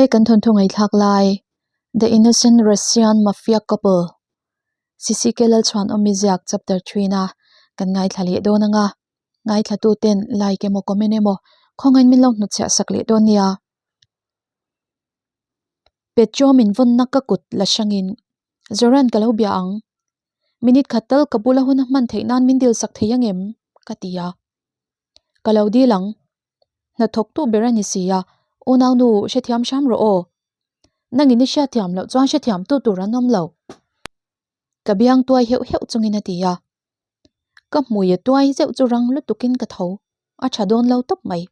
Awle kan thawnthu ngaihthlak lai The Innocent Russian Mafia Couple CCK Lalchhuanawmi ziak chapter three-na kan ngaithla leh dawn anga ngaithla tuten like emaw comment emaw khawngain min lo hnutchhiah sak leh dawn nia. Petro min vawnna ka kut la hrangin Zoran ka lo bia ang minute khat tal ka bula hun a hman theih nan min dil sak thei angem ka ti a ka lo dil ang. Hnathawk tu ber a ni si a, unau nu hrethiam hram rawh aw. Nangin i hriatthiam loh chuan hrethiam tu tur an awm lo. Ka biang tuai heuh heuh chungin a ti a. Ka hmui a tuai zeuh chu rang lutukin ka tho, a tha dawn lo tawp mai.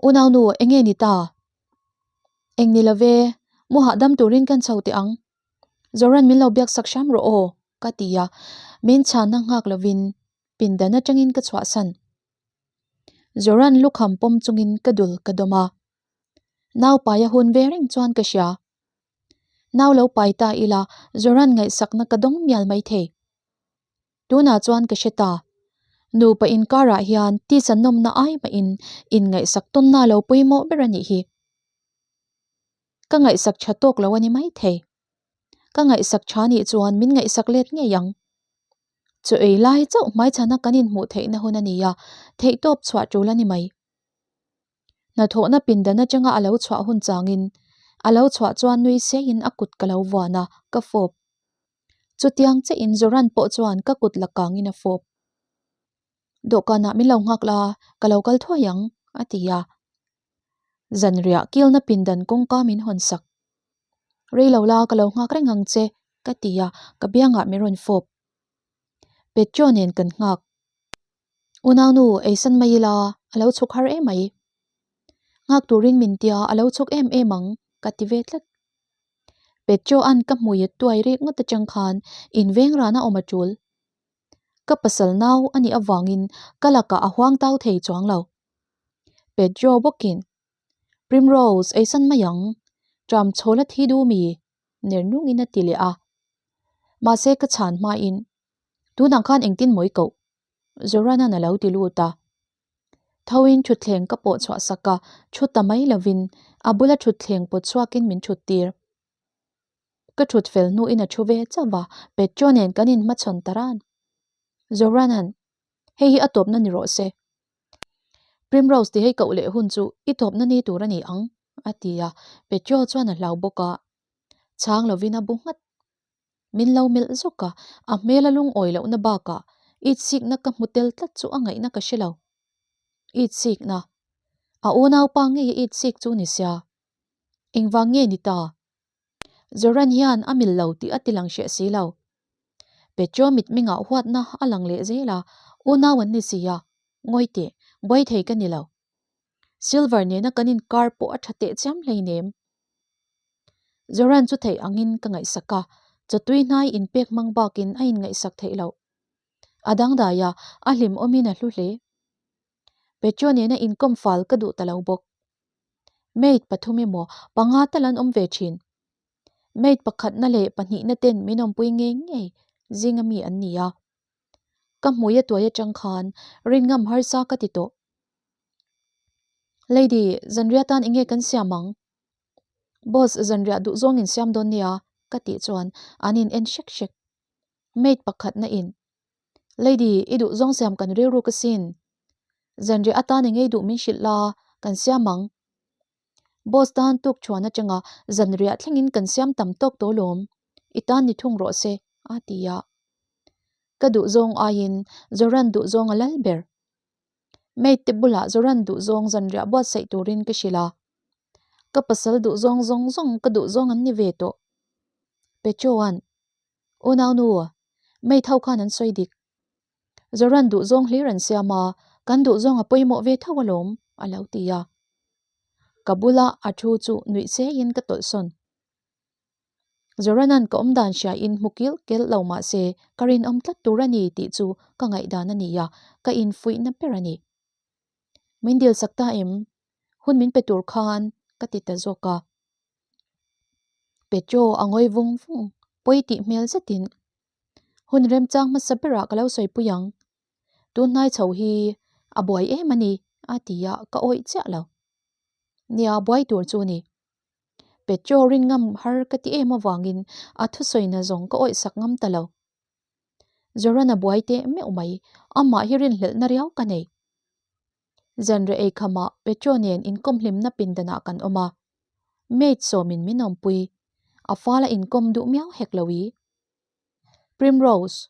Unau nu eng nge ni ta? Eng ni lo ve, mu hahdam turin kan chho teh ang. Zoran min lo biak sak hram rawh aw, ka ti a, min chhanna nghak lovin pindan atangin ka chhuahsan. Zoran lukham pawm chungin ka dul ka dawm a, nau pai a hun ve reng chuan ka hria. Nau lo pai ta ila Zoran ngaihsakna ka dawng mial maithei. Tunah chuan ka hre ta, nupa inkarah hian tisa nawmna ai mahin inngaihsak tawnna lo pawimawh ber a nih hi. Ka ngaihsak tha tawk lo a ni maithei. Ka ngaihsak tha nih chuan min ngaihsak let ngei ang. Chaw ei lai chauh hmaichhana kan inhmuh theihna hun a ni a, theihtawp chhuah tul a ni mai. Hnathawhna pindan atanga a lo chhuah hun changin a lo chhuah chuan nui seiin a kut ka lo vuan a, ka fawp. Chutiang chiahin Zoran pawh chuan ka kut la kangin a fawp. Dawhkanah min lo nghak la, ka lo kal thuai ang, a ti a. Zanriah kilna pindan kawngka min hawn sak. Rei lo la, ka lo nghak reng ang che, ka ti a, ka biangah min rawn fawp. Petro nen kan nghak. Unaunu, eisan mai ila, a lo chhuk har em mai. Nghak turin min tia, a lo chhuk em em ang, ka ti ve tlat. Petro an ka hmui a tuai rek ngawt atang khan inveng rana awm a tul. Ka pasal nau a nih avangin ka lakah a huang tau thei chuang lo. Pedro bawkin, Primrose, eisan mai ang, ṭam chhawl a thi du mi? ner nungin a ti leh a. Mahse ka chhan hmain, Tunah khan engtin mawi koh? Zoranan a lo ti lut a. Thoin thutthleng ka pawh chhuah sak a, thu ta mai lovin a bula thutthleng pawt chhuakin min thut tir. Ka thut fel hnuin a thu ve chauh a, Petro nen kan inhmachhawn ta ran. Zoranan, Hei hi a tawpna ni rawh se. Primrose ti hei koh leh hun chu i tawpna ni tur a ni ang, a ti a, Petro chuan a hlau bawk a. Chhang lovin a bu nghat. Min lo melh zawk a, a hmel a lungawi lohna bakah itsikna ka hmu tel tlat chu a ngaihna ka hre lo. Itsikna? A unaupa ngei a itsik chu ni sia. Engvang nge ni ta? Zoran hian a mil lo tih a ti lang hreh si lo. Petro mitmingah huatna a lang leh zel a, unau an ni si a, ngawi teh, buai thei ka ni lo. Silver nena kan inkar pawh a tha teh chiam hleinem. Zoran chu theih angin ka ngaihsak a, chawtui hnai inpek hmang bakin a inngaihsak theih loh. A dangdai a, a hlimawmin a hlu hle. Petro nena inkawm fal ka duh ta lo bawk. Maid pathum emaw panga tal an awm ve thin. Maid pakhatna leh pahnihna ten min awmpui ngei ngei zinga mi an ni a. Ka hmui a tuai atang khan rinngam harsa ka ti tawh. Lady, zanriah tan enge kan siam ang? Boss, zanriah duh zawng in siam dawn nia ka tih chuan an in en hrek hrek. Maid pakhatna in Lady, i duh zawng siam kan rilru ka sin. Zanriah atan engei duh min hrilh la, kan siam ang. Boss tan tuk thuan atanga zanriah thlengin kan siam tam tawk tawh lawm. I tan ni thung rawh se, a ti a. Ka duh zawng aiin Zoran duh zawng a lal ber. Maid te bulah Zoran duh zawng zanriah buatsaih turin ka hrilh a. Ka pasal duh zawng zawng zawng ka duh zawng an ni ve tawh. Pechoan Unaunu, maid ho khan an sawi dik. Zoran duh zawng hlir an siam a, kan duh zawng a pawimawh ve tho alawm, a lo ti a. Ka bula a thu chu nuih seiin ka tawlh sawn. Zoranan ka awmdan hriain hmu kilh kelh lo mah se ka rinawm tlat tur a ni tih chu ka ngaihdan a ni a, ka infuihna ber a ni. Min dilsak ta em? Hun min pe tur khan ka ti ta zawk a. Petro a ngawi vung vung, pawi tih hmel zetin hun remchang hmasa berah ka lo sawipui ang. Tunhnai chho hi a buai em a ni a ti a, ka awih chiah lo. Nia, buai tur chu ni. Petro rin ngam har ka ti em avangin a thusawina zawng ka awihsak ngam ta lo. Zoran a buai teh meuh mai, amah hi rinhlelhna riau ka nei. Zanriah ei khamah Petro nen inkawm hlimna pindanah kan awm a, maid sawmin min awmpui, a fal a inkawm duh miau hek lo i. Primrose.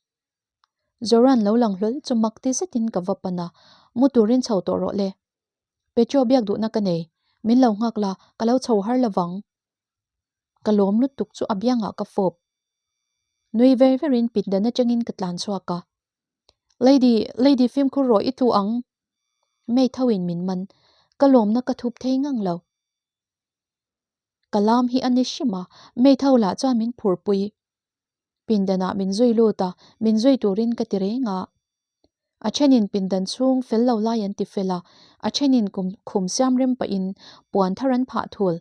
Zoran lo lang hlawl chu mak ti zetin ka va pan a, mu turin chho tawh rawh le. Petro biak duhna ka nei, min lo nghak la, ka lo chho har lovang. Ka lawm lutuk chu a biangah ka fawp. Nui ver verin pindan atangin ka tlan chhuak a. Lady, Lady fimkhur rawh i tlu ang. Maid ho in min man, ka lawmna ka thup thei ngang lo. Ka lam hi a ni hrim a, maid ho lah chuan min phurpui. Pindanah min zui lut a, min zui turin ka ti reng a. A thenin pindan chhung fel lo lai an ti fel a, a thenin kum khum siam rem pahin puan thar an phah thul.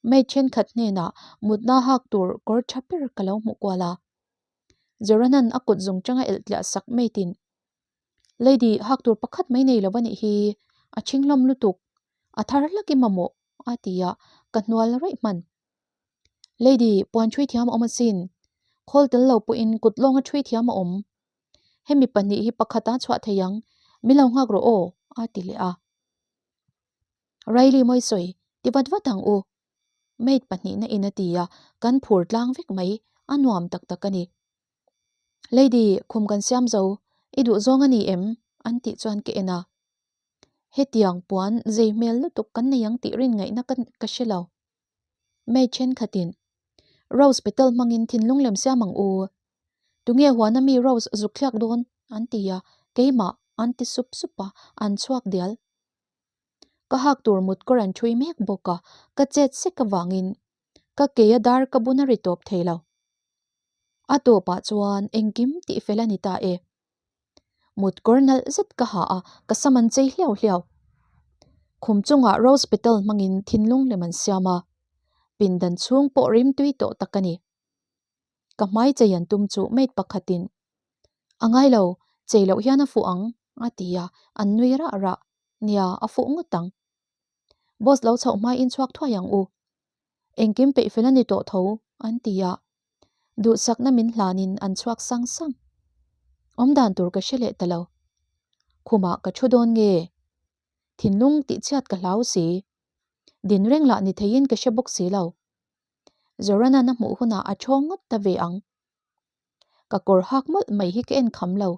Maid thenkhat hnenah mutna hak tur kawr tha ber ka lo hmuh kual a. Zoranan a kut zung tanga elh tliah sak maid-in, Lady, hak tur pakhat mai nei lo a nih hi, a chhing hlawm lutuk, a thar hlak i mamawh, a ti a, ka hnual raih hman. Lady, puan ṭhui thiam a awm asin. Khawl tel lo pawhin kut lawnga ṭhui thiam a awm. Hemi pahnih hi pakhata chhuah thei ang, min lo nghak rawh aw, a ti leh a. Riley mawi sawi, ti vat vat ang u. Maid pahnihna in a ti a, kan phur tlang vek mai, a nuam tak tak a ni. Lady, khum kan siam zo, i duh zawng a ni em? an tih chuan ka en a. Hetiang puan zei hmel lutuk kan nei ang tih rin ngaihna ka ka hre lo. Maid thenkhatin, Rose petal hmangin thinlung lem siam ang u. Tunge huana mi Rose zuk thliak dawn? an ti a, keimah an ti sup sup a, an chhuak dial. Ka hak tur mut kawr an ṭhui mek bawk a, ka chet sek avangin ka kei a dar ka bun a ri tawp thei lo. A tawpah chuan engkim tih fel a ni ta e. Mut kawr nalh zet ka ha a, ka sam an chei hliau hliau. Khum chungah rose petal hmangin thinlung lem an siam a, pindan chhung pawh rimtui tawh tak a ni. Ka hmai chei an tum chu maid pakhatin, A ngai lo, chei loh hian a fuh ang, a ti a, an nui rah rah. Nia, a fuh ngawt ang. Boss lo chhoh hmaiin chhuak thuai ang u. Engkim peih fel a ni tawh tho, an ti a. Duhsakna min hlanin an chhuak sang sang. Awmdan tur ka hre leh ta lo. Khumah ka thu dawn nge? Thinlung tihchhiat ka hlau si. Din reng lah ni theiin ka hre bawk si lo. Zoranan a hmuh hunah a thawng ngawt ta ve ang. Ka kawr hak mawlh mai hi ka en kham lo,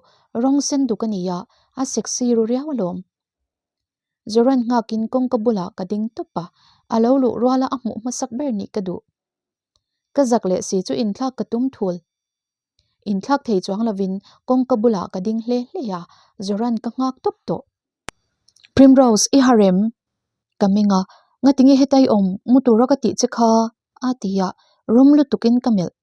rawng sen duk a ni a, a sexy ru riau alawm. Zoran nghakin kawngka bulah ka ding tawp a, a lo luh ruala a hmuh hmasak ber nih ka duh. Ka zak leh si chu inthlak ka tum thul. Inthlak thei chuang lovin kawngka bulah ka ding hle hle a, Zoran ka nghak tawp tawh. Primrose, i har em? Ka meng a, ngatinge hetai awm mu tura ka tih che kha? a ti a, rum lutukin ka melh.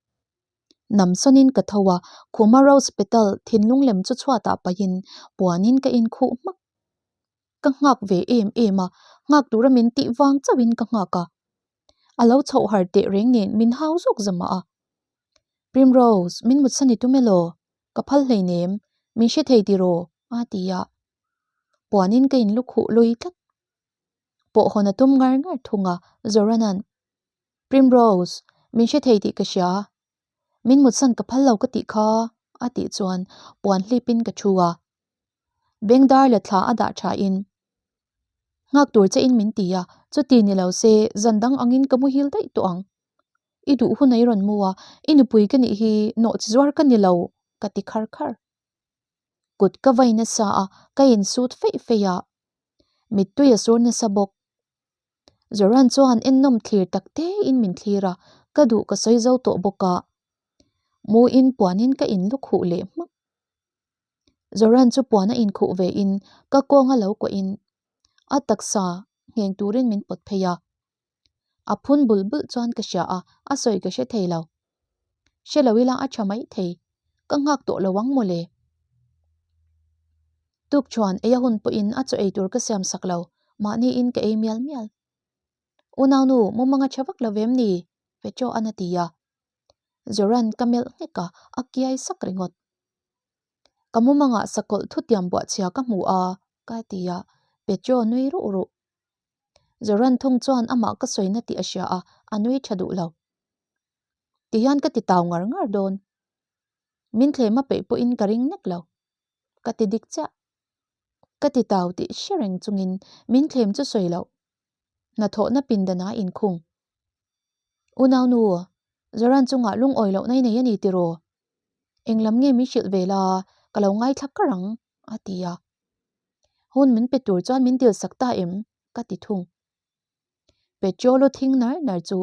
Nam sawnin ka tho a, khuma rose petal thinlung lem chu chhuatah pahin puanin ka inkhuh hmak. Ka nghak ve em em a, nghak tura min tih vang chauhin ka nghak a. A lo chhoh har teh reng nen min hau zawk zamah a. Primrose, min mutsan i tum elaw? Ka phal hleinem, min hre thei tiraw? a ti a. Puanin ka inlu khuh lui tlat. Pawh hawn a tum ngar ngar thung a, Zoranan, Primrose, min hre thei tih ka hria. Min mutsan ka phal lo ka tih kha, a tih chuan puan hlipin ka thu a. Bengdar la thla a dah thain, Nghak tur che in min ti a, chuti ni lo se zan dang angin ka muhil daih tawh ang. I duh hun a i rawn mu a, i nupui ka nih hi nawh chi zuar ka ni lo, ka ti khar khar. Kut ka vai nasa a, ka insut feih feih a, mittui a sur nasa bawk. Zoran chuan ennawm thlir tak tein min thlir a, ka duh ka sawi zo tawh bawk a. Muin puanin ka in lukhuh leh hmak. Zoran chu puan a inkhuh ve in ka kawnga lo kuah in a taksa ngheng turin min pawt phei a. A phun bul bul chuan ka hria a, a sawi ka hre thei lo. Hre lo ila a tha mai thei, ka nghak tawh lo ang mawle. Tuk chuan ei a hun pawhin a chaw ei tur ka siam sak lo, mahni in ka ei mial mial. Unaunu, mumang a tha vak lo vem ni? Pecho an a ti a. Zoran ka melh nghek a, a kiai sak ringawt. Ka mumangah sakawlh thutiam buahchhia ka hmu a, ka ti a, Petro nui ruh ruh. Zoran thung chuan amah ka sawina tih a hria a, a nui tha duh lo. Tihian ka ti tau ngar ngar dawn. Min thlem a peih pawhin ka ring nek lo. Ka ti dik chiah. Ka ti tau tih hre reng chungin min thlem chu sawi loh. Hnathawhna pindan ah inkhung. Unaunu, Zoran chungah lungawi lohna i nei a ni tiraw? Englam nge min hrilh ve la, ka lo ngaithla kar ang, a ti a. Hun min pe tur chuan min dilsak ta em? ka ti thung. Petrol u thing nar nar chu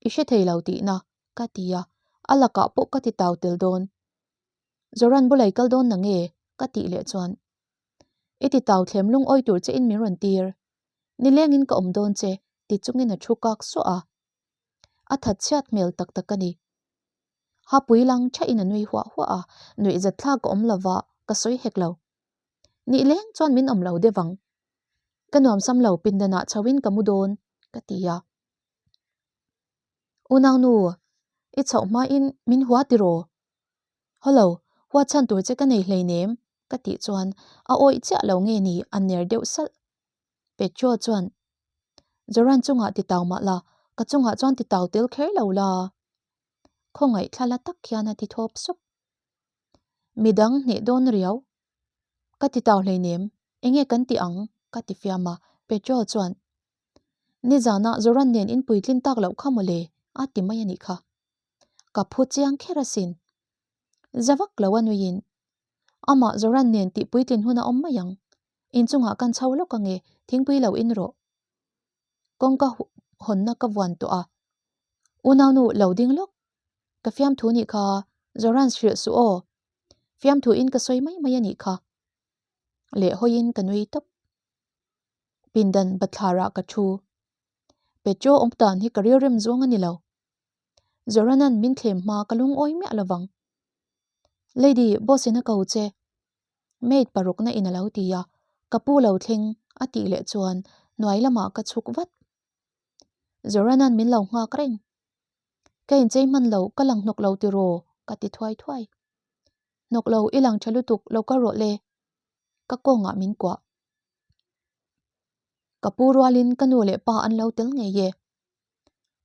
i hre thei lo tihna, ka ti a, a lakah pawh ka ti tau tel dawn. Zoran bulai kal dawn na nge? ka tih leh chuan I ti tau thlem lungawi tur che in min rawn tir. Nilengin ka awm dawn che ti chungin a thu kak suah a. A that chhiat hmel tak tak a ni. Hapui lang thain a nui huah huah a, nuihzat thlak ka awm lova ka sawi hek lo. Nih leng chuan min awm lo deuh ang. Ka nuamsam lo pindanah chhoin ka mu dawn ka ti a. Unaunu, i chhoh hmain min hua tiraw? Hello, huat chhan tur che ka nei hleinem ka tih chuan a awih chiah lo nge ni a ner deuh salh. Petro chuan Zoran chungah ti tau mah la, ka chungah chuan ti tau tel kher lo la. Khawngaih thla la tak hian a ti thawp sup. Midang hneh dawn riau. Ka ti tau hleinem, enge kan ti ang? ka ti fiam a, Petro chuan Nizanah Zoran nen in puitlin tak loh kha mawle a ti mai a nih kha. Ka phu chiang kher asin. Za vak lo a nuiin amah Zoran nen tih puitlin hun a awm mai ang. Inchungah kan chho lawk ange, thingpui lo in rawh. Kawngka hawnna ka vuan tawh a. Unaunu lo ding lawk. Ka fiamthu nih kha Zoran hrilh suh aw. Fiamthu in ka sawi mai mai a nih kha. Leh hawiin ka nui tawp. Pindan bathlarah ka thu. Petro awm tan hi ka rilrem zawng a ni lo. Zoranan min thlem hma ka lungawi miah lovang. Lady, boss in a ko che. Maid parukna in a lo ti a, ka pu lo thleng a tih leh chuan hnuai lamah ka chhuk vat. Zoranan min lo nghak reng. Ka inchei hman lo, ka lang hnawk lo tiraw? ka ti thuai thuai. Hnawk lo, i lang tha lutuk, lo kal rawh le. Ka kawngah min kuah. Ka pu rualin ka nu leh pa an lo tel ngei e.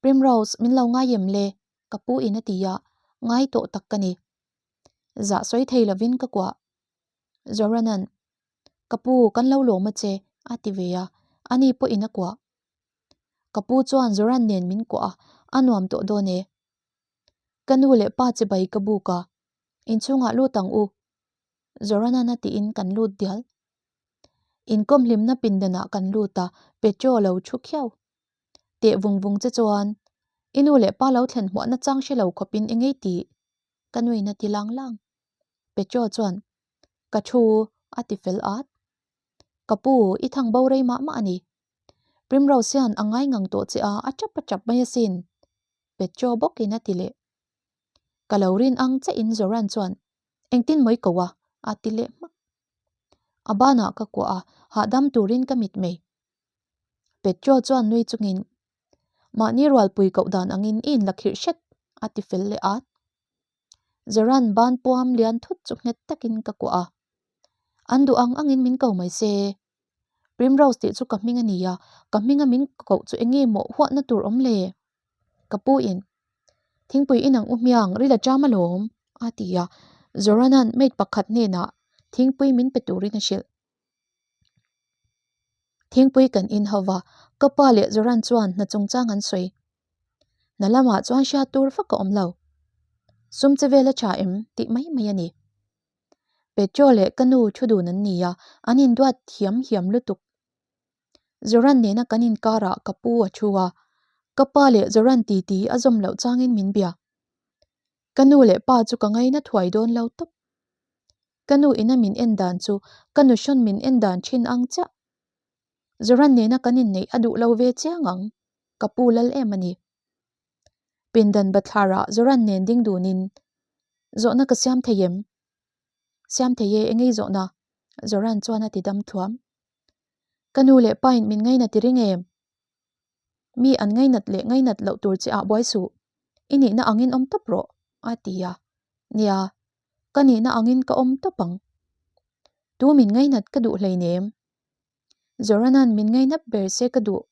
Primrose, min lo ngai em le? Ka pu in a ti a, ngai tawh tak ka ni. Zah sawi thei lovin ka kuah. Zoranan, Ka pu, kan lo lawm a che, a ti ve a, ani pawhin a kuah. Ka pu chuan Zoran nen min kuah a, a nuam tawh dawn e. Ka nu leh pa chibai ka buk a, inchhungah lut ang u. Zoranan a tiin kan lut dial. Inkawm hlimna pindanah kan lut a, Petro lo thu khiau. Teh vung vung che chuan, I nu leh pa lo thlen hmuahna chang hre lo khawpin i ngei tih ka nuin a ti lang lang. Petro chuan, Ka thu, a ti fel at. Ka pu, i thang bo rei mah mah a ni. Primrose hian a ngai ngang tawh che a, a tap a tap mai asin. Petro bawkin a ti leh. Ka lo rin ang che in Zoran chuan, Engtin mawi ko a? a ti leh hmak. A banah ka kuah a, hahdam turin ka mitmei. Petro chuan nui chungin, Mahni rualpui koh dan angin i inla khirh hret, a ti fel leh at. Zoran ban puam lian thut chu nghet takin ka kuah a. An duh ang angin min ko mai se. Primrose tih chu ka hming a ni a, ka hminga min koh chu eng nge maw huatna tur awm le? Ka pu in, Thingpui in ang u hmiang, ril a ṭam alawm, a ti a. Zoranan maid pakhat hnenah thingpui min pe turin a hrilh. Thingpui kan in ho va, ka pa leh Zoran chuan hna chungchang an sawi. Hna lamah chuan hriat tur vak a awm lo. Sum che vel a tha em tih mai mai a ni. Petro leh ka nu thu dun an ni a, an induat hiam hiam lutuk. Zoran nena kan inkarah ka pu a thu a, ka pa leh Zoran titi a zawm loh changin min bia. Ka nu leh pa chu ka ngaina thuai dawn lo tawp. Ka nu ina min en dan chu ka nu hrawn min en dan thin ang chiah. Zoran nena kan inneih a duh lo ve chiang ang, ka pu lal em a ni. Pindan bathlarah Zoran nen ding dunin zawhna ka siam thei em? Siam thei e, engei zawhna? Zoran chuan a ti dam thluam. Ka nu leh pain min ngainat i ring em? Mi an ngainat leh ngainat loh tur che ah buai suh. I nihna angin awm tawp rawh, a ti a. Nia, ka nihna angin ka awm tawp ang. Tu min ngainat ka duh hleinem. Zoranan min ngainap ber se ka duh.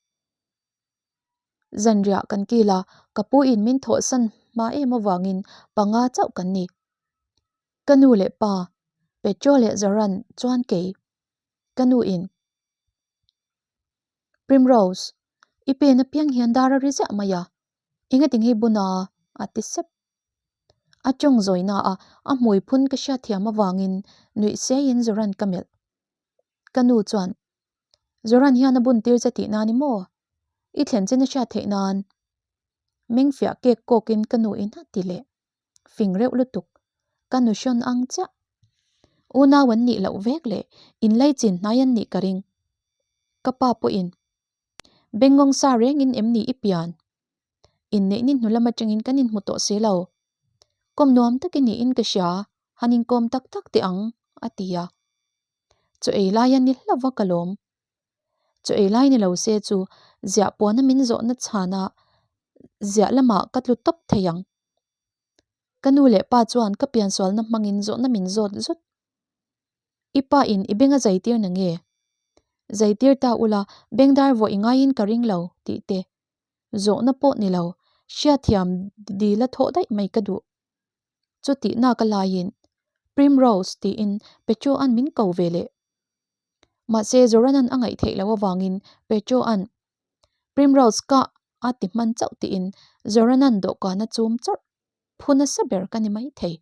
Zanriah kan kil a, ka pu in min thawhsan hma em avangin panga chauh kan ni. Ka nu leh pa, Petro leh Zoran chuan kei, ka nu in. Primrose, i pen apiang hian dar a ri ziah mai a, engatinge i bun a? a ti sep. A tawng zawina a, a hmui phun ka hriatthiam avangin nuih seiin Zoran ka melh. Ka nu chuan, Zoran hian a bun tir che tih nan i maw? I thlen chin a hriat theih nan. Meng fiah kek kawkin ka nu in a ti leh. Fing reuh lutuk. Ka nu hrawn ang chiah. Unau an nih loh vek leh inlaichin hnai an nih ka ring. Ka pa pawhin, Bengngawng sa rengin em ni i pian? Inneih ni hnu lam atangin kan inhmu tawh si lo. Kawm nuam tak i niin ka hria, han inkawm tak tak teh ang, a ti a. Chaw ei lai a ni hlauh va ka lawm. Chaw ei lai ni lo se chu ziah puana min zawhna chhana ziah lamah ka tlu tawp thei ang. Ka nu leh pa chuan ka piansualna hmangin zawhna min zawt zut. I pa in i beng a zaitir na nge? Zaitir ta ula bengdar vawh i ngaiin ka ring lo tih te. Zawhna pawh ni lo, hriatthiam dil a thawh daih mai ka duh. Chutih nak a laiin Primrose tiin Petro-a'n min ko ve leh. Mahse Zoran-a'n a ngaih theih loh avangin Petro-a'n Primrose ka a ti hman chauh tiin Zoran-a'n dawhkan a chum chawrh. Phu nasa ber ka ni maithei.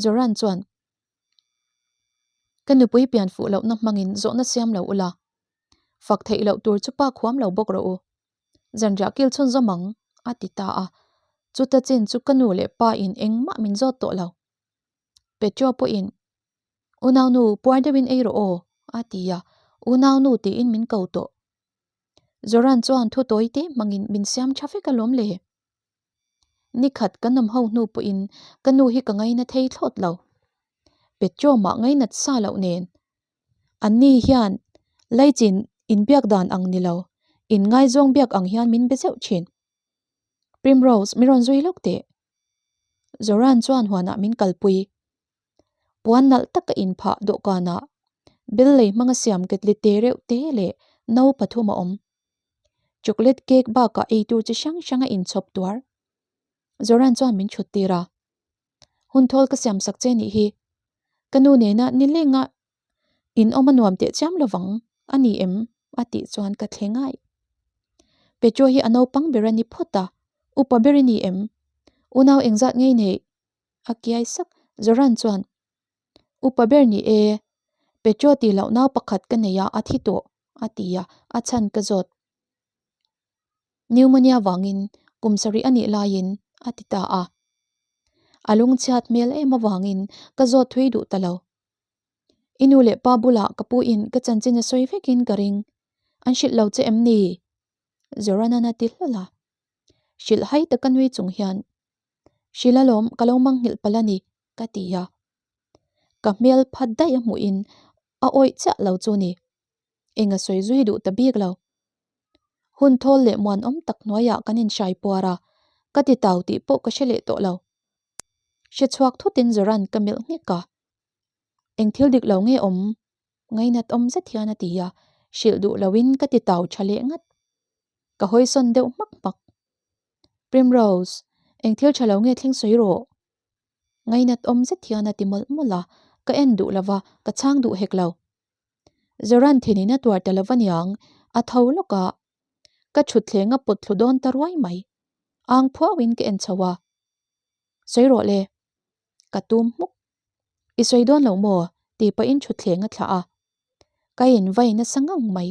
Zoran chuan Ka nupui pian fuh lohna hmangin zawhna siam lo ula, fak theih loh tur chu pa khuam lo bawk rawh u. Zanriah kil chhunzawm ang, a ti ta a. Chuta chin chu ka nu leh pa in engmah min zawt tawh lo. Petro pawhin, Unaunu, puar deuhin ei rawh aw, a ti a, Unaunu tiin min ko tawh. Zoran chuan thu tawi te hmangin min siam tha vek alawm le. Nikhat kan awm ho hnu pawhin ka nu hi ka ngaina thei thlawt lo. Petro mah ngainat sa loh nen. Anni hian laichin inbiak dan ang ni lo, inngaizawng biak ang hian min be zeuh thin. Primrose, mi rawn zui lawk teh. Zoran chuan huanah min kalpui. Puan nalh tak a inphah dawhkanah bel lei hmanga siam ketli te reuh te leh no pathum a awm. Chocolate cake bakah eitur chi hrang hrang a inchhawp tuar. Zoran chuan min chhut tir a. Hun thawl ka siam sak che nih hi. Ka nu nena nilenga in awm a nuam teh chiam lovang a ni em? a tih chuan ka thleng aih. Petro hi a naupang ber a ni phawt a, upa ber i ni em? Unau engzat ngei neih? A kiai sak. Zoran chuan, Upa ber ni e, Petro tih loh nau pakhat ka nei a, a thi tawh, a ti a, a chhan ka zawt. Pneumonia vangin kum sarih a nih laiin a ti ta a. A lungchhiat hmel em avangin ka zawt thui duh ta lo. I nu leh pa bulah ka pu in ka chanchin a sawi vekin ka ring. An hrilh lo che em ni? Zoranan a ti hlawl a. Hrilh hai taka nui chung hian, Hrilh alawm, ka lo mangnghilh palh a ni, ka ti a. Ka hmel phat daih a hmuhin a awih chiah lo chu ni. Eng a sawi zui duh ta bik lo. Hun thawl leh muanawm tak hnuaiah kan inhrai puar a, ka ti tau tih pawh ka hre leh tawh lo. Hre chhuak thutin Zoran ka melh nghek a. Eng thil dik lo nge awm? Ngainat awm zet hian a ti a, hrilh duh loin ka ti tau tha leh ngat. Ka hawisawn deuh hmak hmak. Primrose, eng thil tha lo nge thleng sawi rawh? Ngainat awm zet hian a ti mawlh mawlh a, ka en duh lova, ka chhang duh hek lo. Zoran thinin a tuar ta lova niang, a tho lawk a, ka thutthleng a pawt thlu dawn ta ruai mai. Ang phuauin ka en chho a. Sawi rawh le. Ka tum hmuk. I sawi dawn lo maw? tih pahin thutthleng a thlah a. Ka in vai nasa ngang mai.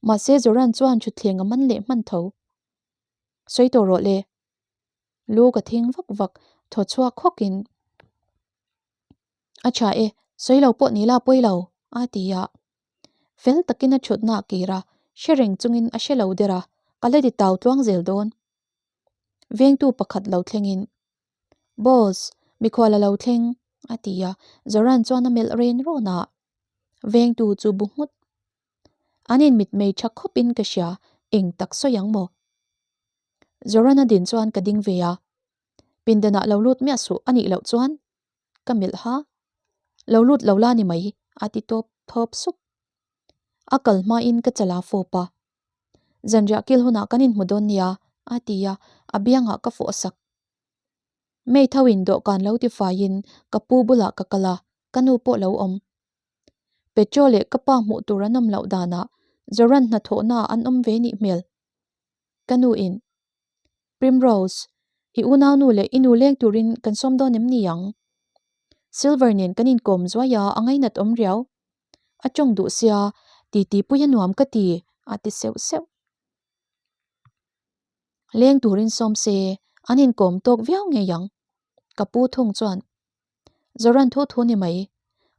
Mahse Zoran chuan thutthleng a man leh hman tho. Sawi tawh rawh le. Lu ka thing vak vak, thaw chhuak hawkin. A tha e, sawi lo pawh ni la pawi lo, a ti a. Fel takin a thutna a kir a, hre reng chungin a hre lo der a, ka la ti tau tluang zel dawn. Vengtu pakhat lo thlengin, Boss, mikhual a lo thleng, a ti a, Zoran chuan a melh ren rawn a. Vengtu chu bu nghut. An inmitmei tha khawpin ka hria, eng tak sawi ang maw? Zoran a din chuan ka ding ve a, Pindanah lo lut miah suh a nih loh chuan ka melh ha. Lo lut lo la ni mai a ti tawp thawp sup. A kal hmain ka chala fawp a. Zanriah kil hunah kan inhmu dawn nia, a ti a, a biangah ka fawh sak. Mei tho in dawhkan lo ti faiin ka pu bulah ka kal a, ka nu pawh lo awm. Petro leh ka pa hmuh tur an awm loh danah Zoran hnathawhnaah an awm ve nih hmel. Ka nu in, Primrose, i unaunu leh i nu leng turin kan sawm dawn em ni ang? Silver nen kan inkawm zuai a, a ngainat awm riau. A tawng duh sia, titi pui a nuam ka ti, a ti seuh seuh. Leng turin sawm se, an inkawm tawk viau ngei ang. Ka pu thung chuan, Zoran thu thu ni mai,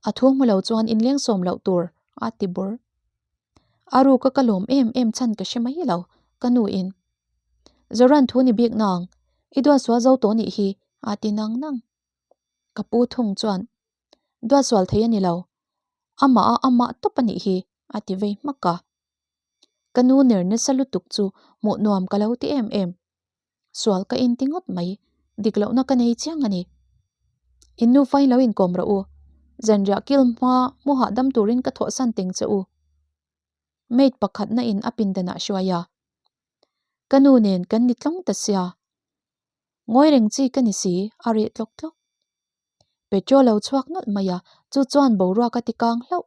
a thu hmu lo chuan inleng sawm loh tur, a ti bur. A ruka ka lawm em em chhan ka hre mai lo, ka nu in. Zoran thu ni bik nang, i duatsual zo tawh nih hi, a ti nang nang. Ka pu thung chuan, Duatsual thei a ni lo, amah a amah tawp a nih hi, a ti vei hmak a. Ka nu ner nasa lutuk chu hmuh nuam ka lo ti em em. Sual ka inti ngawt mai, dik lohna ka nei chiang a ni. In nufa in lo inkawm rawh u, zanriah kil hma hmu hahdam turin ka thawhsan teng che u. Maid pakhatna in a pindanah hruai a. Ka nu nen kan ni tlawng ta sia. Ngawi reng chi ka ni si, a reh tlawk tlawk. Petrol lo chhuak nawlh mai a, chu chuan boruak a ti kang hlauh.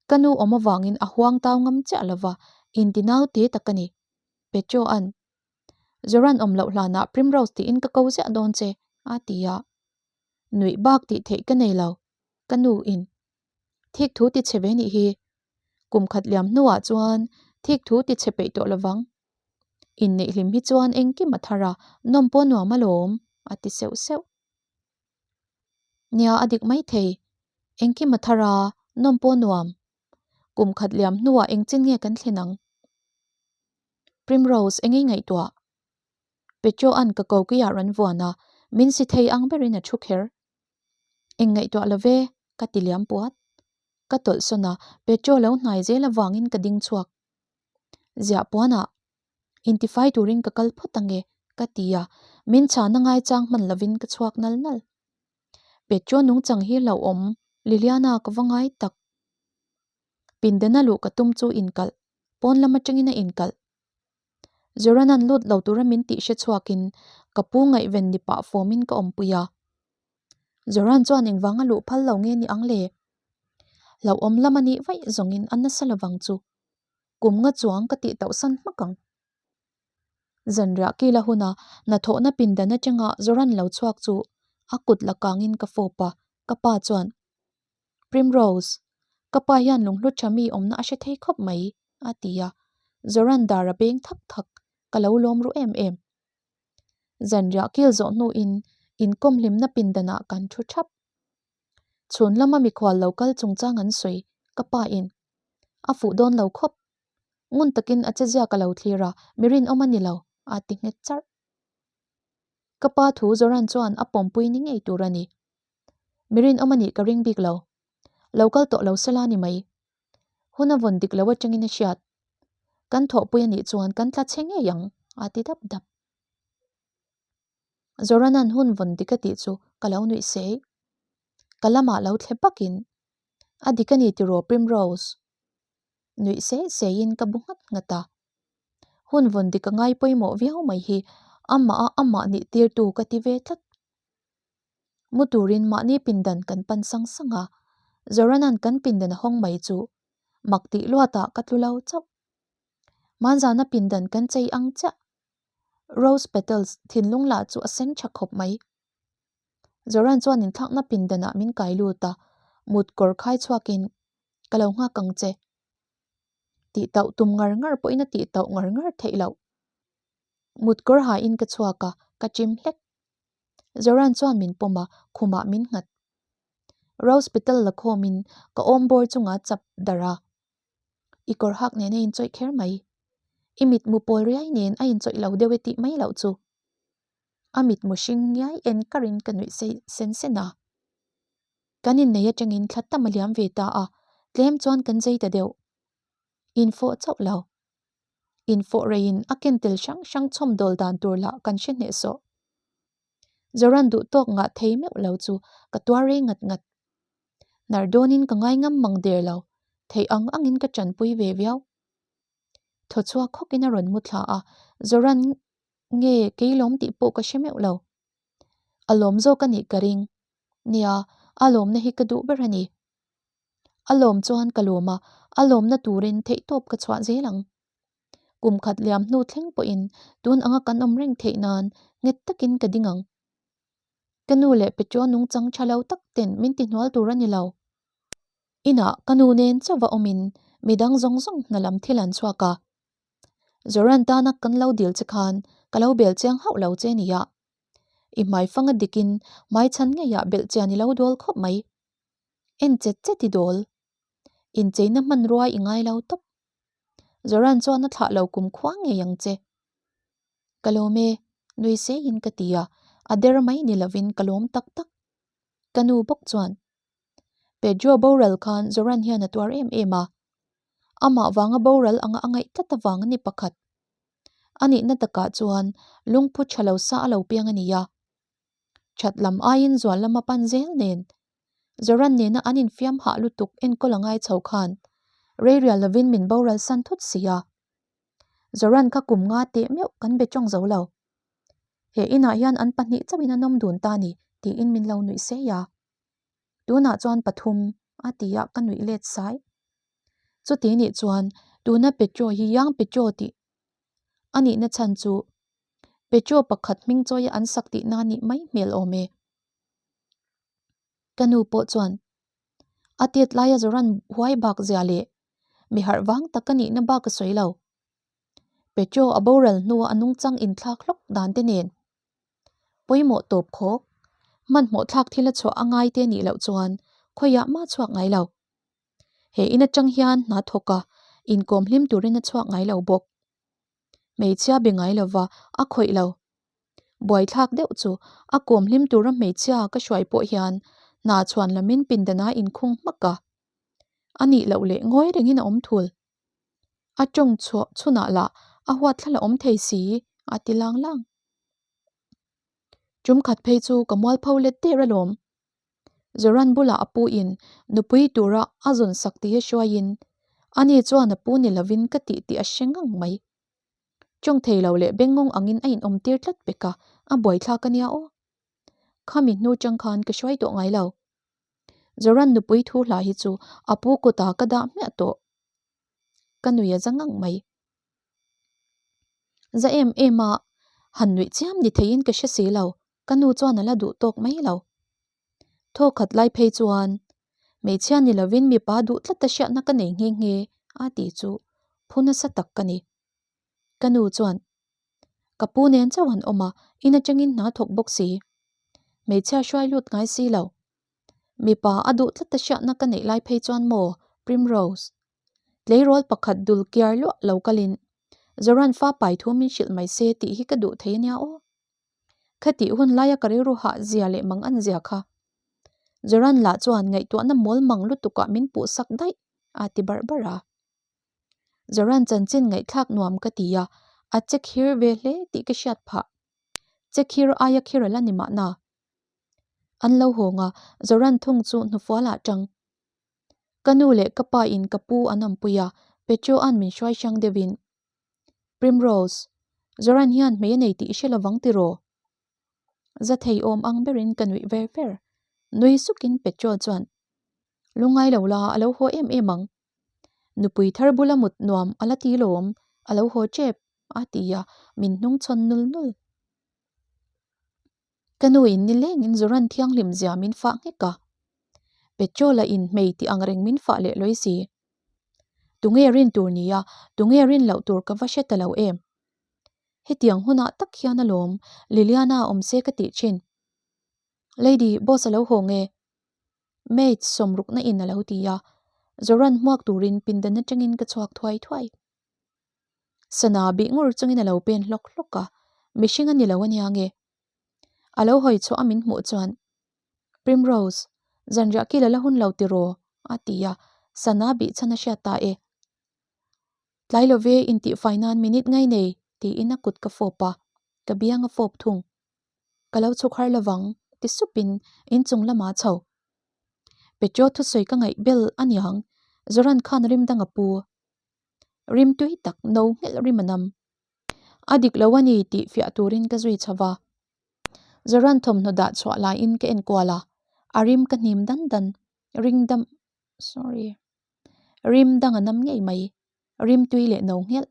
Ka nu awm avangin a huang tau ngam chiah lova, inti nau te tak a ni. Petro an. Zoran awm loh hlanah Primrose tiin ka ko ziah dawn che, a ti a. Nuih bak tih theih ka nei lo, ka nu in. Thik thu ti chhe ve nih hi. Kum khat liam hnuah chuan thik thu ti chhe peih tawh lovang. Inneih hlim hi chuan engkim a thar a, nawm pawh nuam alawm, a ti seuh seuh. Nia a dik maithei, engkim a thar a, nawm pawh nuam. Kum khat liam hnuah engchin nge kan thlen ang? Primrose engei ngaihtuah? Petro-a'n ka kokiah rawn vuan a, min si thei ang berin a thu kher. Eng ngaihtuah lo ve, ka ti liam puat. Ka tawlh sawn a, Petro lo hnai zel avangin ka ding chhuak. Ziah puanah intifai turin ka kal phawt ange, ka ti a, min chhana ngaichang hman lovin ka chhuak nal nal. Petro nungchang hi hlauhawm Liliana ka va ngai tak. Pindana luh ka tum chu inkalh, pawn lam atangin a inkalh. Zoranan lut lo tura min tih hre chhuakin ka pu ngaihven ni pah fawmin ka awmpui a. Zoran chuan engvanga luh phal lo nge ni ang le? Hlauhawm lam a nih vaih zawngin a nasa lovang chu. Kum nga chuang ka tih tauhsan hmak ang. Zanriah kila huna hnathawhna pindan atanga Zoran lo chhuak chu a kut la kangin ka fawp a, ka pa chuan, Primrose, ka pa hian lunghlu tha mi awmna a hre thei khawp mai, a ti a. Zoran dar a beng thak thak, ka lo lawm ru em em. Zanriah kil zawh hnuin inkawm hlimna pindanah kan thu thap. Chhun lama mikhual lo kal chungchang an sawi, ka pa in a fuh dawn lo khawp. Ngun takin a chezia ka lo thlir a, mi rinawm a ni lo, a ti nghet charh. Ka pa thu Zoran chuan a pawmpui ni ngei tur a ni. Mi rinawm a nih ka ring bik lo. Lo kal tawh lo sela ni mai. Hun a vawn dik lo atangin a hriat. Kan thawhpui a nih chuan kan tla chhe ngei ang, a ti dap dap. Zoranan hun vawn dik a tih chu ka lo nuih sei. Ka lamah lo thle bakin, A dik a ni tiraw Primrose? Nuih sei seiin ka bu nghat nghat a. Hun vawn dik a ngai pawimawh viau mai hi amah a amah nih tirtu ka ti ve tlat. Mu turin mahni pindan kan pan sang sang a, Zoranan kan pindan a hawng mai chu mak tih luatah ka tlu lo chauh. Hmanzana pindan kan chei ang chiah. Rose petals thinlung lah chu a sen tha khawp mai. Zoran chuan inthlakna pindanah min kai lut a, mut kawr khai chhuakin ka lo nghak ang che. Tih tauh tum ngar ngar pawhin a tih tauh ngar ngar theih loh. Mut kawr hain ka chhuak a, ka chim hlek. Zoran chuan min pawm a, khumah min nghat. Rose petal la khawmin ka awm bawr chunga chap darh a. I kawr hak nen a inchawih kher mai. I mitmu pawl riai nen a inchawih lo deuh e tih mai loh chu. A mitmu hring ngiai en karin ka nuih sei sen sen a. Kan innei atangin thla tam a liam ve ta a, tlem chuan kan zei ta deuh. Infawh chauh lo. Infawh reiin a ken tel hrang hrang chhawmdawl dan tur lah kan hre hnehsawh. Zoran duh tawk ngah thei meuh lo chu ka tuar rei ngat ngat. Hnar dawnin ka ngai ngam mang der lo, theih ang angin ka tanpui ve viau. Thaw chhuak hawkin a rawn mu thla a, Zoran nge kei lawm tih pawh ka hre meuh lo. A lawm zawk a nih ka ring. Nia, a lawmna hi ka duh ber a ni. A lawm chuan ka lawm a, a lawmna turin theihtawp ka chhuah zel ang. Kum khat liam hnu thleng pawhin tun anga kan awm reng theih nan nghet takin ka ding ang. Ka nu leh Petro nungchang tha lo tak ten min ti hnual tur a ni lo. Inah ka nu nen chauh va awmin midang zawng zawng hna lam thil an chhuak a. Zoran tana kan lo dil che khan ka lo bel chiang hauh lo che nia. I hmaifang a dikin hmaichhan ngeiah belh chian i lo dawl khawp mai. En chet chet i dawl. Incheina hmanrua i ngai lo tawp. Zoran chuan a thlah lo kum khua ngei ang che. Ka lawm e, nui seiin ka ti a, a der mai ni lovin ka lawm tak tak. Ka nu bawk chuan, Pedro boral khan Zoran hian a tuar em em a, amah vanga boral anga a ngaih tlat avang a ni pakhat. A nihna takah chuan lungphu tha lo sa a lo piang a ni a. That lam aiin zual lama pan zel nen Zoran nena an infiam hah lutuk enkawl a ngai chho khan reirial lovin min boral san thut si a. Zoran kha kum nga teh meuh kan be tawng zo lo. He inah hian an pahnih chauhin an awm dun ta ni tiin min lo nuih sei a. Tunah chuan pathum a ti a ka nuih let sai. Chuti nih chuan tuna Petro hi Yang Petro tih a nihna chhan chu Petro pakhat hming chawia an sak tihna nih mai hmel awm e. Ka nu pawh chuan a tet laia Zoran huai bak zia leh mi harh vang tak a nihna bak a sawi lo. Petro a boral hnua a nungchang inthlak hlawk dan te nen pawimawh tawp khawk, hmanhmawh thlak thil a chhuah a ngai te nih loh chuan khawiah mah chhuak ngai lo. He in atang hian hna thawk a inkawm hlim turin a chhuak ngai lo bawk. Hmeichhia be ngai lova a khawih lo. Buaithlak deuh chu a kawm hlim tura hmeichhia ka hruai pawh hian hna chhuan lamin pindana inkhung hmak a. A nih loh leh ngawi rengin a awm thul. A tawng chhuah chhunah lah a huat thla la awm thei si a ti lang lang. Tum khat phei chu ka mualpho let der alawm. Zoran bulah a pu in nupui tura a zawn sak tih a hruaiin ani chuan a pu ni lovin ka tih tih a hre ngang mai. Tawng thei lo leh bengngawng angin a inawm tir tlat pek a, a buaithlak a nia aw. Khami hnu chang khan ka hruai tawh ngai lo. Zoran nupui thu hla hi chu a pu kutah ka dah hmiah tawh. Ka nui a za ngang mai. Za em em a, han nuih chiam ni theiin ka hre si lo. Ka nu chuan a la duh tawk mai lo. Thaw khat lai phei chuan, Hmeichhia ni lovin mipa duh tlat a hriatna ka nei nghe nghe a tih chu phu nasa tak ka ni. Ka nu chuan, Ka pu nen chauh an awm a, in atangin hna thawk bawk si. Hmeichhia hruai lut ngai si lo. Mipa a duh tlat a hriatna ka neih lai phei chuan maw, Primrose. Tleirawl pakhat dul kiar luah lo kalin Zoran fa pai thu min hrilh mai se tih hi ka duh thei ania aw. Khatih hun laia ka rilru hah zia leh mang an zia kha. Zoran lah chuan ngaihtuahna mawl mang lutukah min puh sak daih a ti barh barh a. Zoran chanchin ngaihthlak nuam ka ti a, a che khir ve hle tih ka hriat phah. Che khir aia khir a la ni mahna. An lo hawng a, Zoran thung chu hnufualah tang. Ka nu leh ka pa in ka pu an awmpui a, Petro-a'n min hruai hrang deuhin Primrose, Zoran hian hmei a nei tih i hre lovang tiraw? Za thei awm ang berin ka nuih ver ver. Nui sukin Petro chuan, Lungngai lo la, a lo haw em em ang. Nupui thar bula mut nuam a la ti lawm, a lo haw tep, a ti a, min hnung chhawn nul nul. Ka nu in nilengin Zoran thianghlim zia min fah nghek a. Petrol-a in hmei tih ang reng min fah leh lawi si. Tunge rin tur nia, tunge rin loh tur ka va hre ta lo em. Hetiang hunah tak hian alawm Liliana awm se ka tih thin. Lady, boss a lo haw nge? Maid sawmrukna in a lo ti a, Zoran hmuak turin pindan atangin ka chhuak thuai thuai. Sana bih ngur chungin a lo pen hlawk hlawk a, mihring a ni lo ania nge? A lo hawi chhuah a min hmuh chuan, Primrose, zanriah kil a la hun lo tiraw? a ti a, sana bih chhan a hriat ta e. Tlai lo ve intihfai nan minute ngai nei tiin a kut ka fawp a, ka biang a fawp thung. Ka lo chhuk har lovang ti supin inchung lamah a chho. Petro thusawi ka ngaih bel aniang, Zoran khan rim dang a pu. Rim tui tak no nghelh rim a nam. A dik lo a ni tih fiah turin ka zui chho va. Zoran thawmhnaw dah chhuah laiin ka enkual a, a rim ka hnim dan dan, ring dam, sorry, rim dang a nam ngei mai, rim tui leh no nghelh.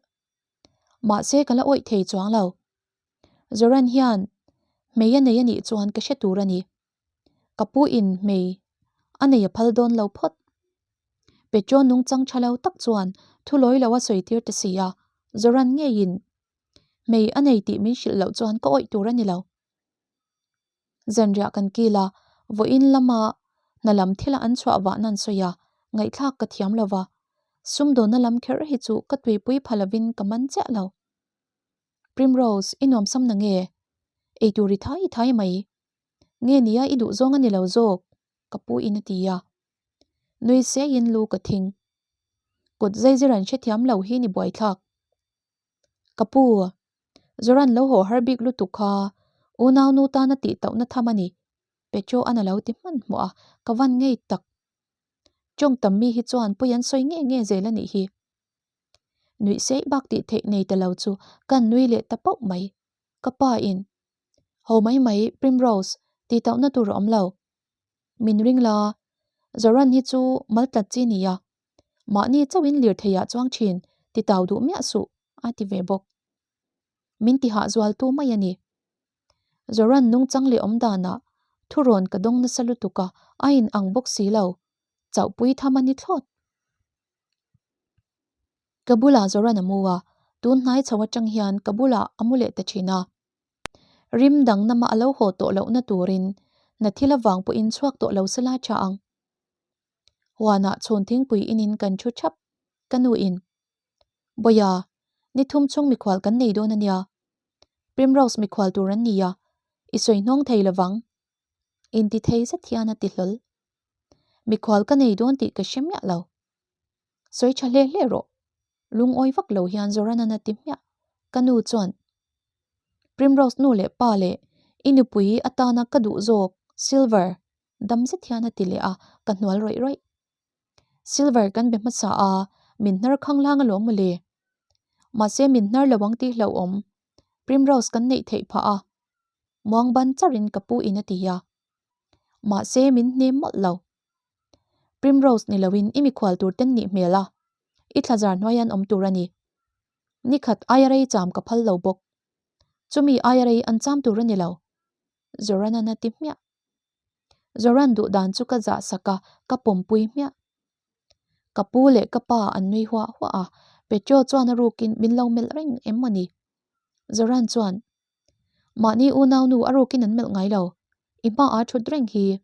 Mahse ka la awih thei chuang lo. Zoran hian hmei a nei a nih chuan ka hre tur a ni. Ka pu in hmei a nei a phal dawn lo phawt. Petro nungchang tha lo tak chuan thu lawi lo a sawi tir ta si a, Zoran ngeiin hmei a nei tih min hrilh loh chuan ka awih tur a ni lo. Zanriah kan kil a, vawiin lama hna lam thila an chhuah vahna an sawi a, ngaihthlak ka thiam lo va, sumdawnna lam kher hi chu ka tuipui pha lovin ka man chiah lo. Primrose, i nuamsam na nge? Eitur i thai thai mai. Nge nia i duh zawng a ni lo zawk? Ka pu in a ti a. Nui seiin lu ka thing. Kut zaizir an hrethiam lo hi ni buaithlak. Ka pu, Zoran lo haw har bik lutuk kha unau nu tana tih tauhna tham a ni, Petro an a lo ti hmanhmawh a, ka van ngei tak. Tawng tam mi hi chuan pawi an sawi nge nge zel a nih hi. Nuih seih bak tih theih nei ta lo chu kan nui leh ta pauh mai. Ka pa in, Ho mai mai Primrose, tih tauhna tur a awm lo. Min ring la, Zoran hi chu mal tlat chi nia. Mahni chauhin lirthei ah chuang thin, ti tau duh miah suh, a ti ve bawk. Min ti hah zual tu mai a ni. Zoran nungchang leh awm danah thurawn ka dawng nasa lutuk a, a in ang bawk si lo. Chauhpui tham a ni thlawt. Ka bulah Zoran a mu a, tun hnai chho atang hian ka bulah a mu leh ta thin a. Rim dang nama a lo haw tawh lohna turin na thil avang pawhin chhuak tawh lo sela tha ang. Huanah chhun thingpui inin kan thu thap, ka nu in. Bawia, ni thum chhung mikhual kan nei dawn a nia. Primrose mikhual tur an ni a, i sawi hnawng thei lovang. Inti thei zet hian a ti hlawl. Mikhual ka nei dawn tih ka hre miah lo. Sawi tha hle hle rawh. Lungawi vak lo hian Zoranan a ti hmiah. Ka nu chuan, Primrose nu leh pa leh i nupui atana ka duh zawk Silver dam zet hian a ti leh a, ka hnual rawih rawih. Silver kan be hmasa a, min hnar khanglang alawm mawle. Mahse min hnar lo ang tih hlauhawm Primrose kan neih theih phah a, muang ban charin ka pu in a ti a. Mahse min hnem mawlh lo. Primrose ni loin i mikhual tur ten nih hmel a, i thlazar hnuai an awm tur a ni. Nikhat aia rei cham ka phal lo bawk. Chumi aia rei an cham tur a ni lo. Zoran-a'n a ti hmiah. Zoran duh dan chu ka zah sak a, ka pawmpui hmiah. Ka pu leh ka pa an nui huah huah a, Petro chuan a rukin min lo melh reng em maw ni? Zoran chuan, Mahni unaunu a rukin an melh ngai lo, i hmaah thut reng hi.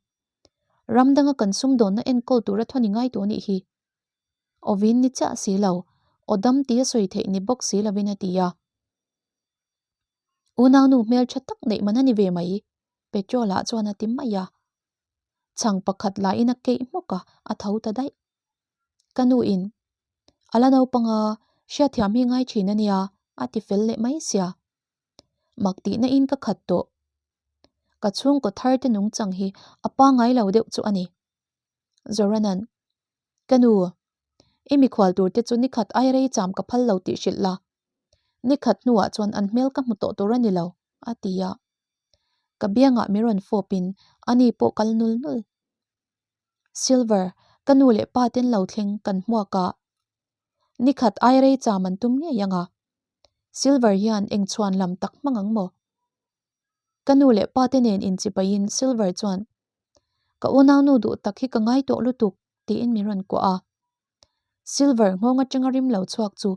Ram danga kan sumdawnna enkawl tura thawni ngai tawh nih hi. Awin ni chiah si lo, aw dam tia sawi theih ni bawk si lovin a ti a. Unaunu hmeltha tak neih man a ni ve mai, Petrol-ah chuan a ti mai a. Chhang pakhat lahin a keih hmawk a, a tho ta daih. Ka nu in, A la naupanga hriatthiam hi ngai thin a nia, a ti fel leh mai sia. Mak tihna in ka khat tawh. Ka chhungkaw thar te nungchang hi a pangngai lo deuh chu a ni. Zoranan, Ka nu, i mikhual tur te chu nikhat ai rei cham ka phal lo tih hrilh la. Nikhat hnuah chuan an hmel ka hmu tawh tur a ni lo, a ti a. Ka biangah mi rawn fawpin ani pawh kal nul nul. Silver, ka nu leh pa ten lo thleng kan hmuak a. Nikhat ai rei cham an tum ngei ang a. Silver hian eng chhuan lam tak hmang ang maw? Ka nu leh pa te nen inchipaiin Silver chuan, Ka unaunu duh tak hi ka ngai tawh lutuk, tiin min rawn kuah a. Silver nghawng atanga rim lo chhuak chu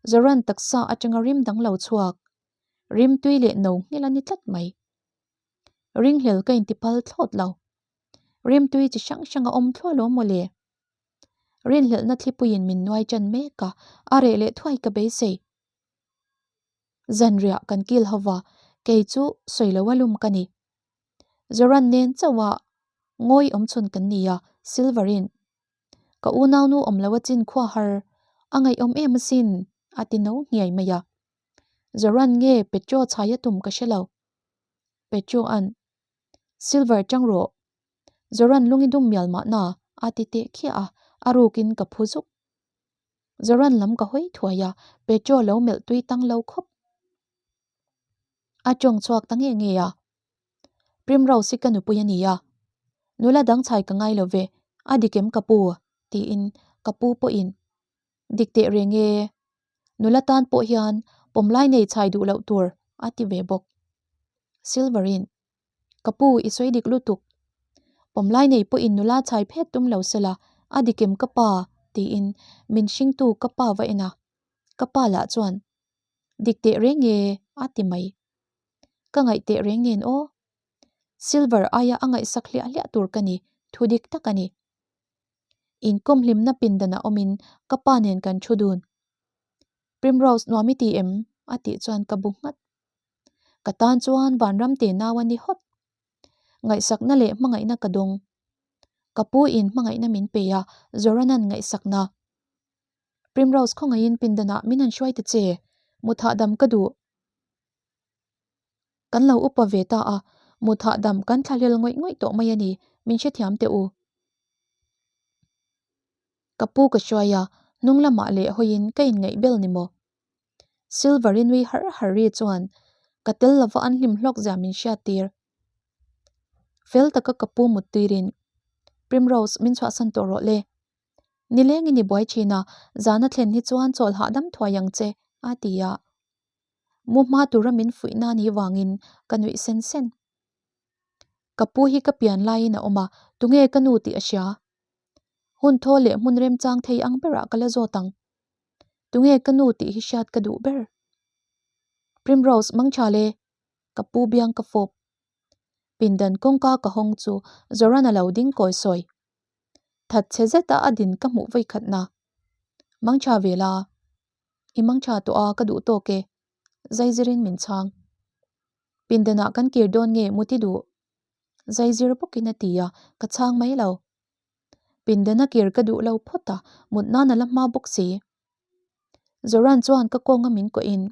Zoran taksa atanga rim dang lo chhuak, rim tui leh no nghilh a ni tlat mai. Ringhlel ka intipal thlawt lo. Rim tui chi hrang hrang a awm thluah lo mawle. Rinhlelhna thlipuiin min nuai ṭan mek a, a reh leh thuai ka beisei. Zanriah kan kil ho va, kei chu sawi lo a lum ka ni. Zoran nen chauh a ngawi awm chhun kan ni a, Silver-in, Ka unaunu awm lo a chin khua har, a ngaihawm em asin, a ti no hniai mai a. Zoran nge Petro chhai a tum ka hre lo. Petro-a'n, Silver chang rawh, Zoran lung i dum mial mahna, a ti teh khiah a, a rukin ka phu zuk. Zoran lam ka hawi thuai a, Petro lo melh tui tang lo khawp. A tawng chhuak ta nge nge a. Primrose hi ka nupui a ni a, nula dang chhai ka ngai lo ve, a dik em ka pu? tiin ka pu pawhin dik teh reng e, nula tan pawh hian pawmlai nei chhai duh loh tur a ti ve bawk. Silver-in Ka pu, i sawi dik lutuk. Pawmlai nei pawhin nula chhai phet tum lo sela, a dik em ka pa? tiin min hringtu ka pa va en a. Ka pa lah chuan, Dik teh reng e, a ti mai. Ka ngaih teh reng nen aw. Silver aia a ngaihsak hliah hliah tur ka ni, thu dik tak a ni. Inkawm hlimna pindanah awmin ka pa nen kan thu dun. Primrose nuam i ti em? a tih chuan ka bu nghat. Ka tan chuan vanram te nau a ni hawt. Ngaihsakna leh hmangaihna ka dawng. Ka pu in hmangaihna min pe a, Zoranan ngaihsakna. Primrose khawngaihin pindanah min han hruai ta che, mut hahdam ka duh. Kan lo upa ve ta a, mut hahdam kan thlahlel ngawih ngawih tawh mai a ni, min hrethiam teh u. Ka pu ka hruai a, hnung lamah leh hawiin ka inngaih bel ni maw? Silver-i nui har har ri chuan ka tel lova an hlim hlawk zia min hriat tir. Fel taka ka pu mut tuirin, Primrose, min chhuahsan tawh rawh le. Nilengin i buai thin a, zana thlen hi chuan chawl hahdam thuai ang che, a ti a. Mu hma tura min fuih nan hi vangin ka nuih sen sen. Ka pu hi ka pian laiin a awm a, tunge ka nu tih a hria. Hun thaw leh hmun remchang thei ang berah ka la zawt ang. Tunge ka nu tih hi hriat ka duh ber. Primrose, mangtha le, ka pu biang ka fawp. Pindan kawngka ka hawng chu Zoran a lo ding kawi sawi. That chhe zeta a din ka hmuh vawikhatna. Mangtha ve la. I mangtha tawh a ka duh tawk e. Zaizirin min chhang. Pindanah kan kir dawn nge muti duh? Zaizir bawkin a ti a, ka chhang mai lo. Pindana kir ka duh lo phawt a, mut nan a la hma bawk si. Zoran chuan ka kawnga min kawhin,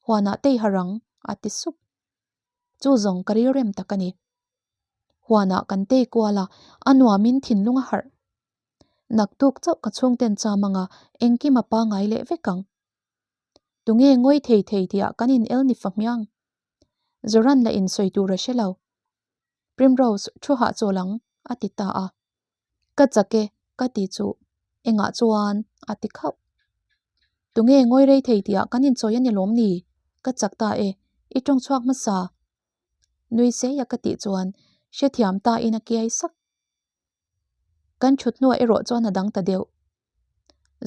Huanah tei har ang, a ti sup. Chu zawng ka rilrem tak a ni. Huanah kan tei kual a, a nuamin thinlung a harh. Naktuk chauh ka chhungten cham anga engkim a pangai leh vek ang. Tunge ngawi thei thei tihah kan in el ni fa hmiang. Zoran la in sawi tur a hre lo. Primrose thu hahchawl ang a ti ta a. Ka chak e ka ti chu engah chuan a ti khauh. Tunge ngawi rei thei tihah kan inchawi a ni lawm ni? Ka chak ta e, i tawng chhuak hmasa. Nui seia ka tih chuan hrethiam ta in a kiai sak. Kan thut hnuah erawh chuan a dang ta deuh.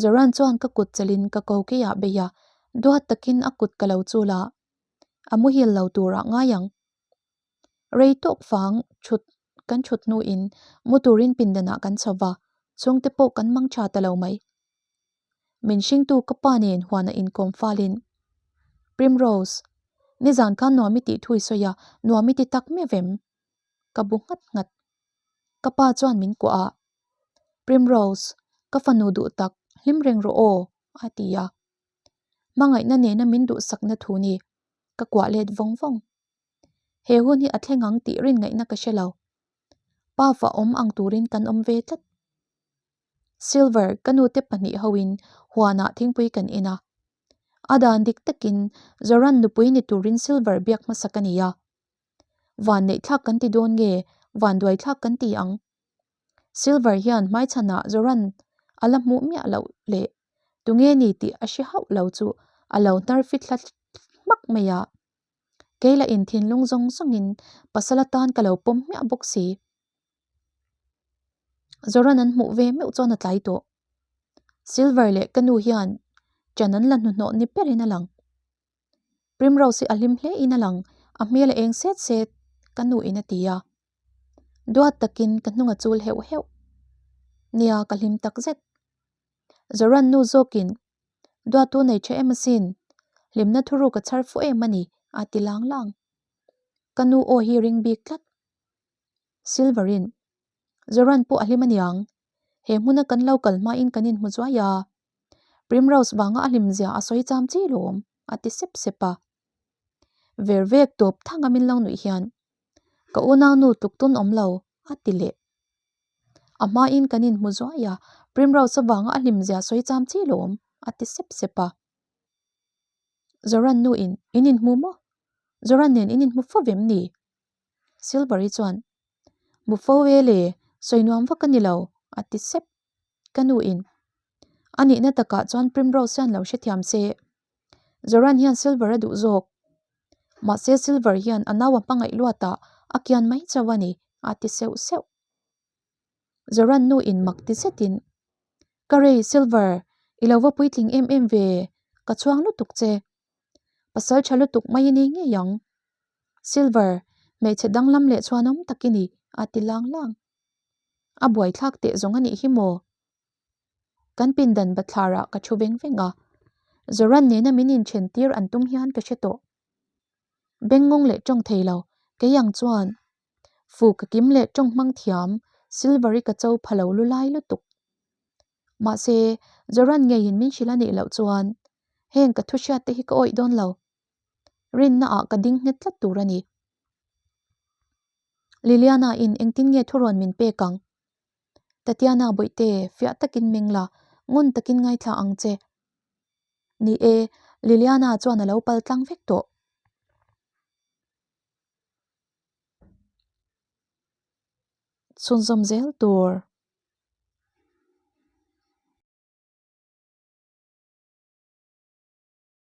Zoran chuan ka kut chelin ka ko keiah bei a, duat takin a kut ka lo chul a, a muhil lo turah ngai ang. Rei tawk fang thut kan thut hnuin mu turin pindanah kan chho va, chhungte pawh kan mang tha ta lo mai. Min hringtu ka pa nen huana inkawm falin, Primrose, nizan khan nuam i tih thu i sawi a, nuam i ti tak meuh em? Ka bu nghat nghat. Ka pa chuan min kuah a, Primrose, ka fanu duh tak, hlim reng rawh aw, a ti a. Hmangaihna nena min duhsakna thu ni, ka kuah let vawng vawng. He hun hi a thleng ang tih rin ngaihna ka hre lo. Pa fa awm ang turin kan awm ve tlat. Silver, ka nute pahnih hoin huanah thingpui kan in a. A dan dik takin Zoran nupui ni turin Silver biak hmasa ka ni a. Van neihthlak kan ti dawn nge van duaithlak kan ti ang? Silver hian hmaichhanah Zoran a la hmuh miah loh leh tunge ni tih a hre hauh lo chu a lo hnar fit hla hmak mai a. Kei la in thinlung zawng zawngin pasal atan ka lo pawm hmiah bawk si. Zoran an hmuh ve meuh chuan a tlai tawh. Silver leh ka nu hian ṭan an la hnuhnawh ni berin a lang. Primrose hi a hlim hle in a lang, a hmel a eng set set, ka nu in a ti a. Duat takin ka hnung a chul heuh heuh. Nia, ka hlim tak zet. Zoran nu zawkin, Duattu nei tha em asin, hlimna thuruk a chhar fuh em a ni, a ti lang lang. Ka nu aw hi ring bik tlat. Silver-in, Zoran pawh a hlim aniang, he hmuna kan lo kal hmain kan inhmu zuai a, Primrose vanga a hlimzia a sawi cham chi lawm, a ti sep sep a. Ver vek tawp thanga min lo nuih hian, Ka unau nu tluk tun awm lo, a ti leh. A hmain kan inhmu zuai a, Primrose avanga a hlim zia sawi cham chi lawm, a ti sep sep a. Zoran nu in in inhmu maw? Zoran nen in inhmu fo vem ni? Silver-i chuan, Hmu fo e le, sawi nuam vak a ni lo, a ti sep. Ka nu in, A nihna takah chuan Primrose hian lo hrethiam se. Zoran hian Silver a duh zawk. Mahse Silver hian a nau a hmangaih luatah a kian mai chauh a ni, a ti seuh seuh. Zoran nu in mak ti zetin, Ka rei, Silver, i lo va puitling em em ve, ka chhuang lutuk che. Pasal tha lutuk mai i ni ngei ang. Silver, hmeichhe danglam leh chhuanawm tak i ni, a ti lang lang. A buaithlak teh zawng a nih hi maw? Kan pindan bathlarah ka thu veng veng a, Zoran nena min inthen tir an tum hian ka hre tawh. Bengngawng leh tawng thei lo, kei ang chuan Fu ka kim leh tawng hmang thiam Silver-i ka cho pha lo lu lai lutuk. Mahse, Zoran ngeiin min hrilh a nih loh chuan heng ka thu hriat te hi ka awih dawn lo. Rinna ah ka ding nghet tlat tur a ni. Liliana in engtin nge thurawn min pek ang? Tatiana bawihte fiah takin meng la, ngun takin ngaithla ang che. Ni e, Liliana chuan a lo pal tlang vek tawh. Chhunzawm zel tur.